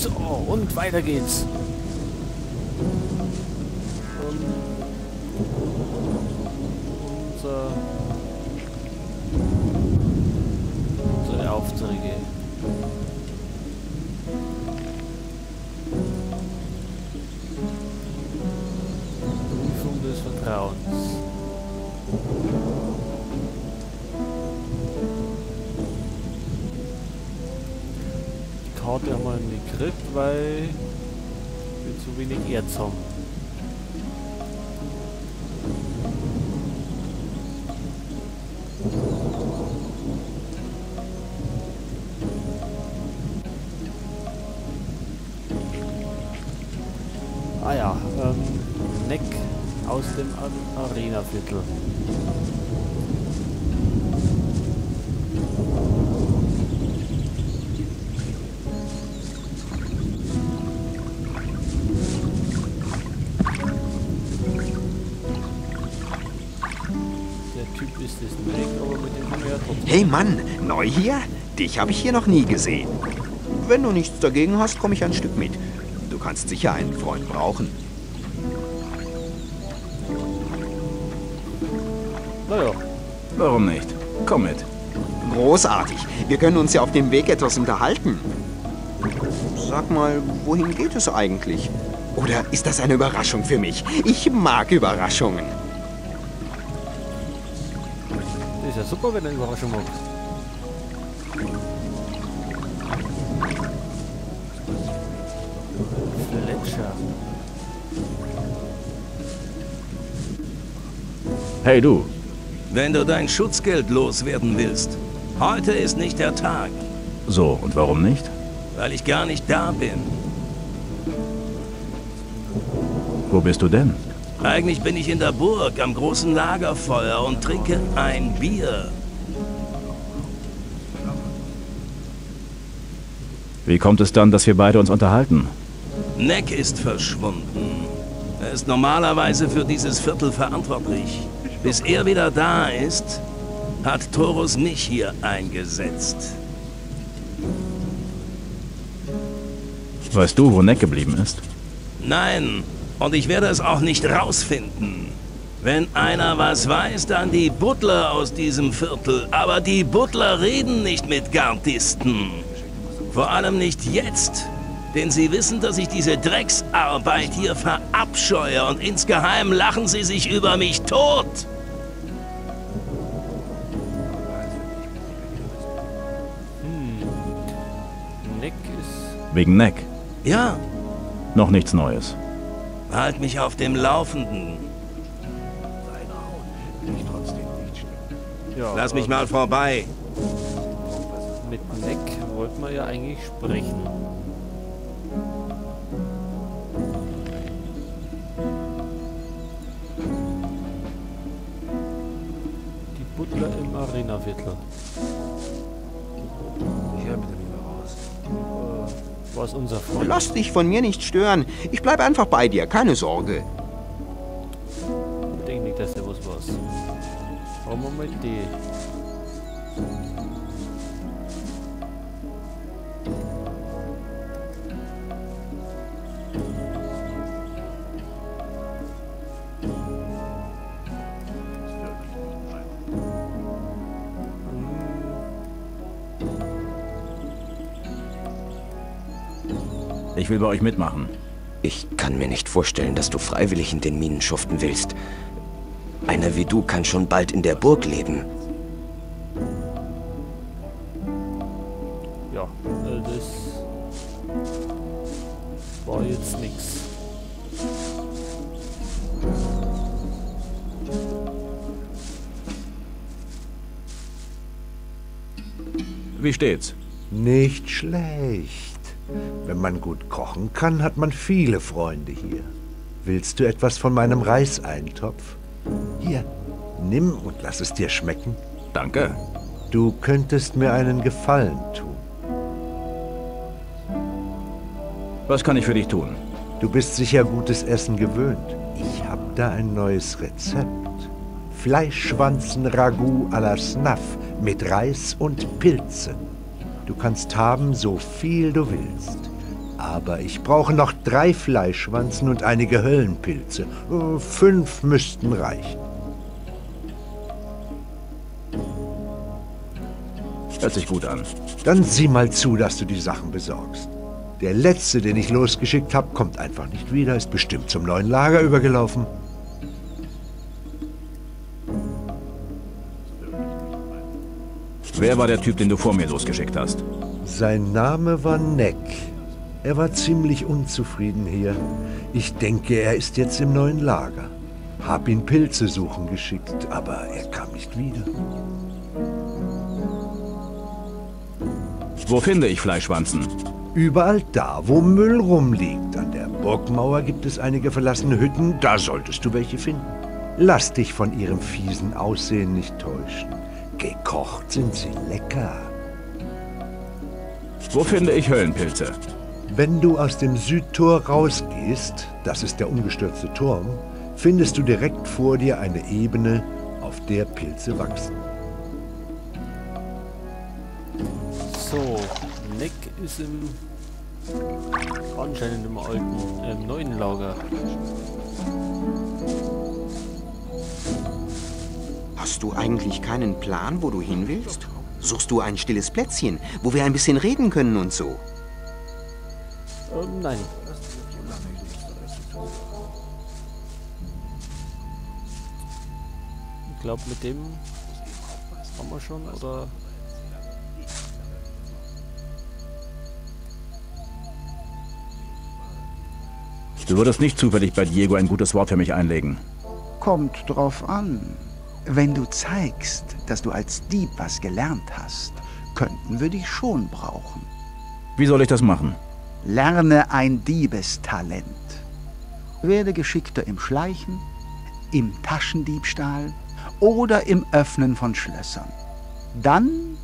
So, und weiter geht's. Unsere Aufträge. Prüfung des Vertrauens. Die Karte haben wir nicht gekriegt, weil wir zu wenig Erz haben. Ah ja, Neck aus dem Arena-Viertel. Der Typ ist es Neck, aber mit dem haben wir ja trotzdem. Hey Mann, neu hier? Dich habe ich hier noch nie gesehen. Wenn du nichts dagegen hast, komme ich ein Stück mit. Du kannst sicher einen Freund brauchen. Naja. Warum nicht? Komm mit. Großartig. Wir können uns ja auf dem Weg etwas unterhalten. Sag mal, wohin geht es eigentlich? Oder ist das eine Überraschung für mich? Ich mag Überraschungen. Das ist ja super, wenn du eine Überraschung machst. Fletcher. Hey du. Wenn du dein Schutzgeld loswerden willst. Heute ist nicht der Tag. So, und warum nicht? Weil ich gar nicht da bin. Wo bist du denn? Eigentlich bin ich in der Burg am großen Lagerfeuer und trinke ein Bier. Wie kommt es dann, dass wir beide uns unterhalten? Neck ist verschwunden. Er ist normalerweise für dieses Viertel verantwortlich. Bis er wieder da ist, hat Thorus mich hier eingesetzt. Weißt du, wo Neck geblieben ist? Nein, und ich werde es auch nicht rausfinden. Wenn einer was weiß, dann die Butler aus diesem Viertel. Aber die Butler reden nicht mit Gardisten. Vor allem nicht jetzt. Denn sie wissen, dass ich diese Drecksarbeit hier verabscheue und insgeheim lachen sie sich über mich tot. Neck ist... Wegen Neck? Ja. Noch nichts Neues. Halt mich auf dem Laufenden. Ja, lass mich mal vorbei. Mit Neck wollten wir ja eigentlich sprechen. Die Butler im Arena-Viertel. Ich höre bitte lieber raus. Was unser Freund. Lass dich von mir nicht stören. Ich bleibe einfach bei dir, keine Sorge. Ich denke nicht, dass der was weiß. Warum wir mal die? Ich will bei euch mitmachen. Ich kann mir nicht vorstellen, dass du freiwillig in den Minen schuften willst. Einer wie du kann schon bald in der Burg leben. Ja, das war jetzt nix. Wie steht's? Nicht schlecht. Wenn man gut kochen kann, hat man viele Freunde hier. Willst du etwas von meinem Reiseintopf? Hier, nimm und lass es dir schmecken. Danke. Du könntest mir einen Gefallen tun. Was kann ich für dich tun? Du bist sicher gutes Essen gewöhnt. Ich hab da ein neues Rezept. Fleischschwanzen-Ragout à la Snaff mit Reis und Pilzen. Du kannst haben, so viel du willst. Aber ich brauche noch 3 Fleischwanzen und einige Höllenpilze. 5 müssten reichen. Hört sich gut an. Dann sieh mal zu, dass du die Sachen besorgst. Der letzte, den ich losgeschickt habe, kommt einfach nicht wieder, ist bestimmt zum neuen Lager übergelaufen. Wer war der Typ, den du vor mir losgeschickt hast? Sein Name war Neck. Er war ziemlich unzufrieden hier. Ich denke, er ist jetzt im neuen Lager. Hab ihn Pilze suchen geschickt, aber er kam nicht wieder. Wo finde ich Fleischwanzen? Überall da, wo Müll rumliegt. An der Burgmauer gibt es einige verlassene Hütten, da solltest du welche finden. Lass dich von ihrem fiesen Aussehen nicht täuschen. Gekocht sind sie lecker. Wo finde ich Höllenpilze? Wenn du aus dem Südtor rausgehst, das ist der umgestürzte Turm, findest du direkt vor dir eine Ebene, auf der Pilze wachsen. So, Neck ist im anscheinend im alten, neuen Lager. Hast du eigentlich keinen Plan, wo du hin willst? Suchst du ein stilles Plätzchen, wo wir ein bisschen reden können und so? Nein. Ich glaube, mit dem haben wir schon, oder? Du würdest nicht zufällig bei Diego ein gutes Wort für mich einlegen. Kommt drauf an. Wenn du zeigst, dass du als Dieb was gelernt hast, könnten wir dich schon brauchen. Wie soll ich das machen? Lerne ein Diebestalent. Werde geschickter im Schleichen, im Taschendiebstahl oder im Öffnen von Schlössern. Dann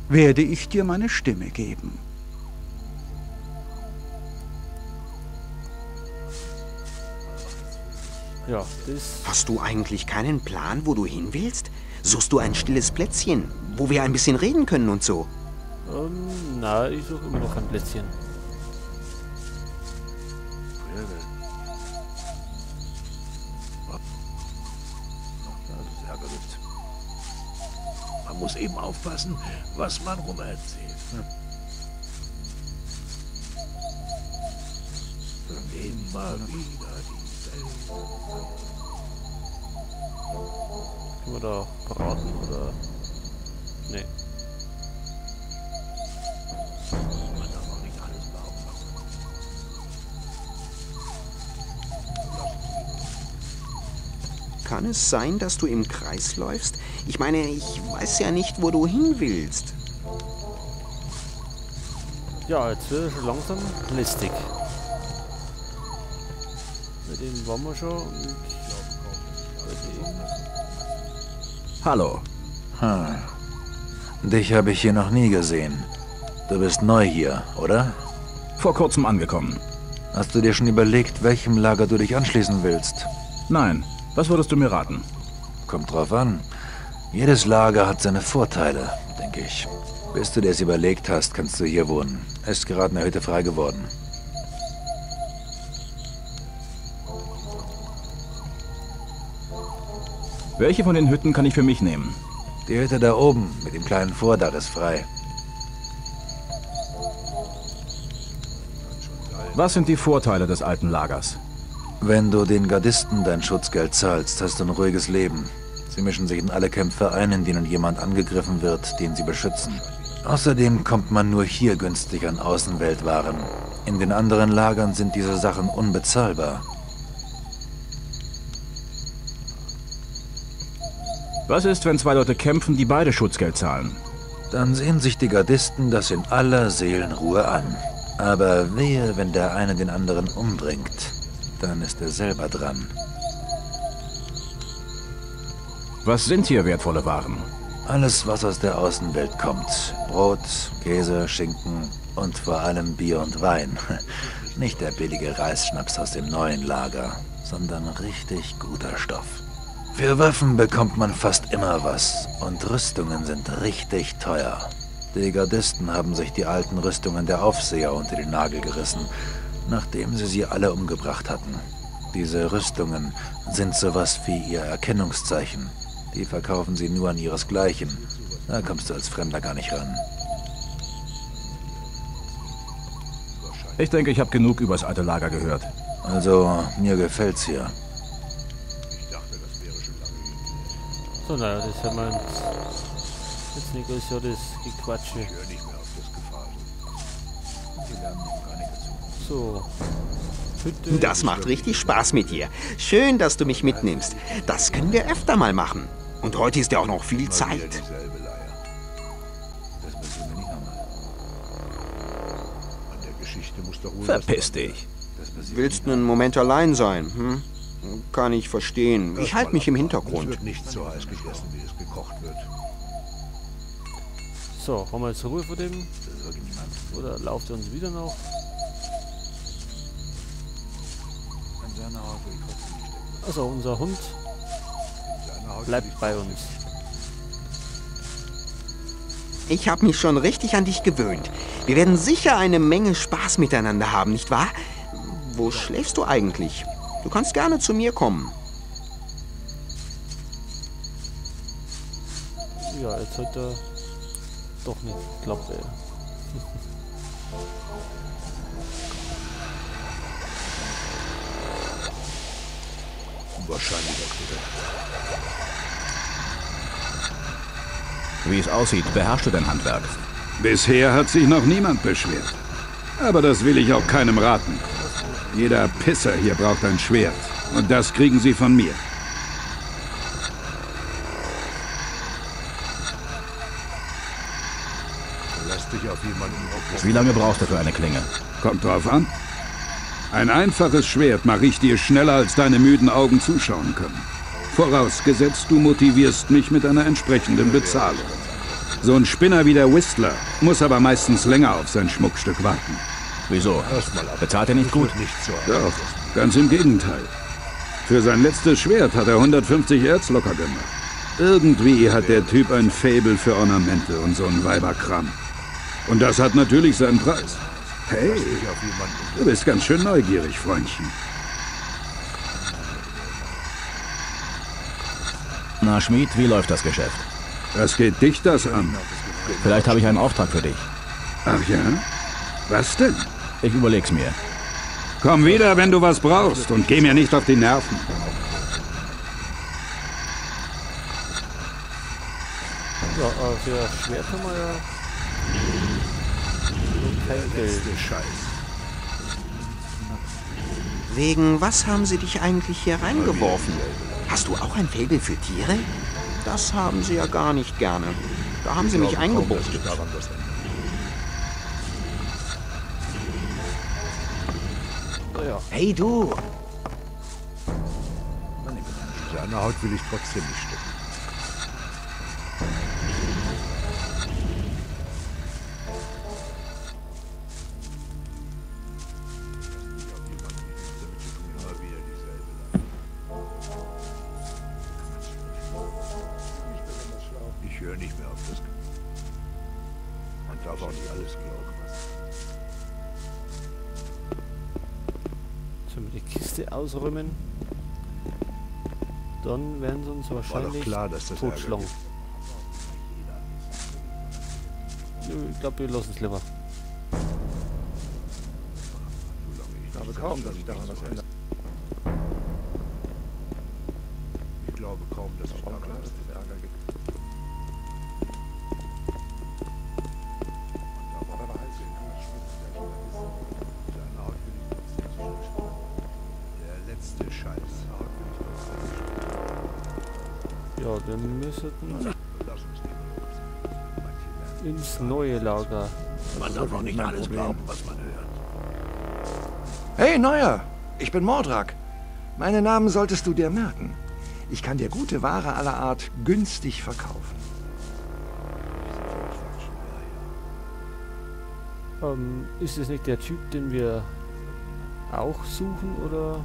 werde ich dir meine Stimme geben. Ja, das. Hast du eigentlich keinen Plan, wo du hin willst? Suchst du ein stilles Plätzchen, wo wir ein bisschen reden können und so? Na, ich suche immer noch ein Plätzchen. Man muss eben aufpassen, was man rumerzählt. Ne? Immer wieder dieselbe. Können wir da beraten oder? Nee. Man darf auch nicht alles behaupten. Kann es sein, dass du im Kreis läufst? Ich meine, ich weiß ja nicht, wo du hin willst. Ja, jetzt wird es schon langsam lästig. Bei dem waren wir schon und bei dem. Hallo. Hm. Dich habe ich hier noch nie gesehen. Du bist neu hier, oder? Vor kurzem angekommen. Hast du dir schon überlegt, welchem Lager du dich anschließen willst? Nein. Was würdest du mir raten? Kommt drauf an. Jedes Lager hat seine Vorteile, denke ich. Bis du dir es überlegt hast, kannst du hier wohnen. Ist gerade eine Hütte frei geworden. Welche von den Hütten kann ich für mich nehmen? Die Hütte da oben mit dem kleinen Vordach ist frei. Was sind die Vorteile des alten Lagers? Wenn du den Gardisten dein Schutzgeld zahlst, hast du ein ruhiges Leben. Sie mischen sich in alle Kämpfe ein, in denen jemand angegriffen wird, den sie beschützen. Außerdem kommt man nur hier günstig an Außenweltwaren. In den anderen Lagern sind diese Sachen unbezahlbar. Was ist, wenn zwei Leute kämpfen, die beide Schutzgeld zahlen? Dann sehen sich die Gardisten das in aller Seelenruhe an. Aber wehe, wenn der eine den anderen umbringt. Dann ist er selber dran. Was sind hier wertvolle Waren? Alles, was aus der Außenwelt kommt. Brot, Käse, Schinken und vor allem Bier und Wein. Nicht der billige Reisschnaps aus dem neuen Lager, sondern richtig guter Stoff. Für Waffen bekommt man fast immer was und Rüstungen sind richtig teuer. Die Gardisten haben sich die alten Rüstungen der Aufseher unter den Nagel gerissen, nachdem sie sie alle umgebracht hatten. Diese Rüstungen sind sowas wie ihr Erkennungszeichen. Die verkaufen sie nur an ihresgleichen. Da kommst du als Fremder gar nicht ran. Ich denke, ich habe genug übers alte Lager gehört. Also, mir gefällt's hier. So, naja, das haben wir uns jetzt nicht, ist ja das Gequatsche. So. Hütte. Das macht richtig Spaß mit dir. Schön, dass du mich mitnimmst. Das können wir öfter mal machen. Und heute ist ja auch noch viel Zeit. Verpiss dich. Willst einen Moment allein sein, hm? Kann ich verstehen. Ich halte mich im Hintergrund. Es wird nicht so heiß gegessen, wie es gekocht wird. So, haben wir jetzt Ruhe vor dem? Oder lauft er uns wieder noch? Also, unser Hund bleibt bei uns. Ich habe mich schon richtig an dich gewöhnt. Wir werden sicher eine Menge Spaß miteinander haben, nicht wahr? Wo schläfst du eigentlich? Du kannst gerne zu mir kommen. Ja, jetzt hat er doch nicht geklappt, ey. Wahrscheinlich auch direkt. Wie es aussieht, beherrschst du dein Handwerk. Bisher hat sich noch niemand beschwert. Aber das will ich auch keinem raten. Jeder Pisser hier braucht ein Schwert. Und das kriegen sie von mir. Lass dich auf jemanden auf. Wie lange brauchst du für eine Klinge? Kommt drauf an. Ein einfaches Schwert mache ich dir schneller, als deine müden Augen zuschauen können. Vorausgesetzt, du motivierst mich mit einer entsprechenden Bezahlung. So ein Spinner wie der Whistler muss aber meistens länger auf sein Schmuckstück warten. Wieso? Bezahlt er nicht gut? Doch, ganz im Gegenteil. Für sein letztes Schwert hat er 150 Erz locker gemacht. Irgendwie hat der Typ ein Faible für Ornamente und so ein Weiberkram. Und das hat natürlich seinen Preis. Hey, du bist ganz schön neugierig, Freundchen. Na, Schmied, wie läuft das Geschäft? Was geht dich das an? Vielleicht habe ich einen Auftrag für dich. Ach ja? Was denn? Ich überleg's mir. Komm wieder, wenn du was brauchst und geh mir nicht auf die Nerven. Ja, für Schwert haben wir ja kein Geld. Scheiß. Wegen was haben sie dich eigentlich hier reingeworfen? Hast du auch ein Faible für Tiere? Das haben sie ja gar nicht gerne. Da haben sie mich eingebuchtet. Hey du! In seiner Haut will ich trotzdem nicht stecken. Ich höre nicht mehr auf das. Man darf auch nicht alles glauben. Sollen wir die Kiste ausräumen? Dann werden sie uns wahrscheinlich War doch klar, dass das totschlagen. Ich glaube, wir lassen es lieber. Ich glaube kaum, dass ich daran was ändere. Ich glaube kaum, dass ich daran was Ärger gibt. Ja, wir müssen ins neue Lager. Man darf auch nicht alles glauben, was man hört. Hey, Neuer! Ich bin Mordrak. Meinen Namen solltest du dir merken. Ich kann dir gute Ware aller Art günstig verkaufen. Ist es nicht der Typ, den wir auch suchen, oder?